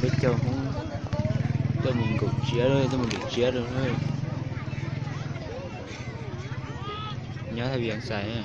Peb caug Hmoob tuaj mus nkaum tsiab, tuaj mus nkaum tsiab rau nyob Thaj Vias Xais.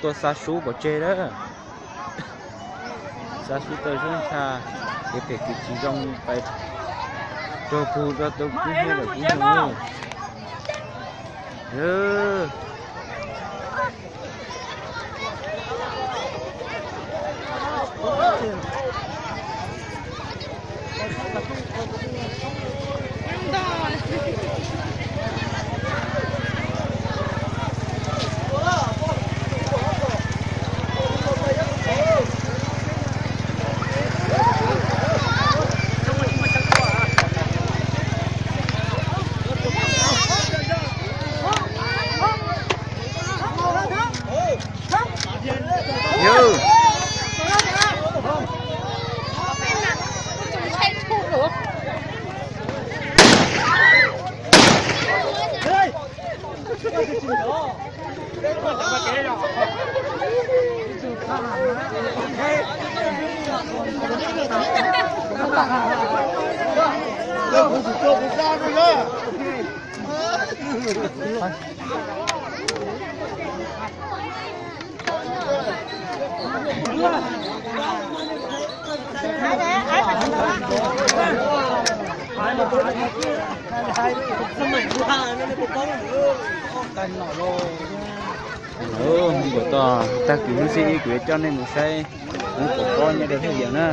Tuaj xa sub pov tseg lawm. Xa sub tau sub ntsha, kev phem kev tsis zoo pais raug pug rau tus kwv tij lawm kwv tij. Mus kom toj tag kis hnub xiab ib kuv yuav coj nej mus saib hmoob pov pob nyob rau Thaj Vias na.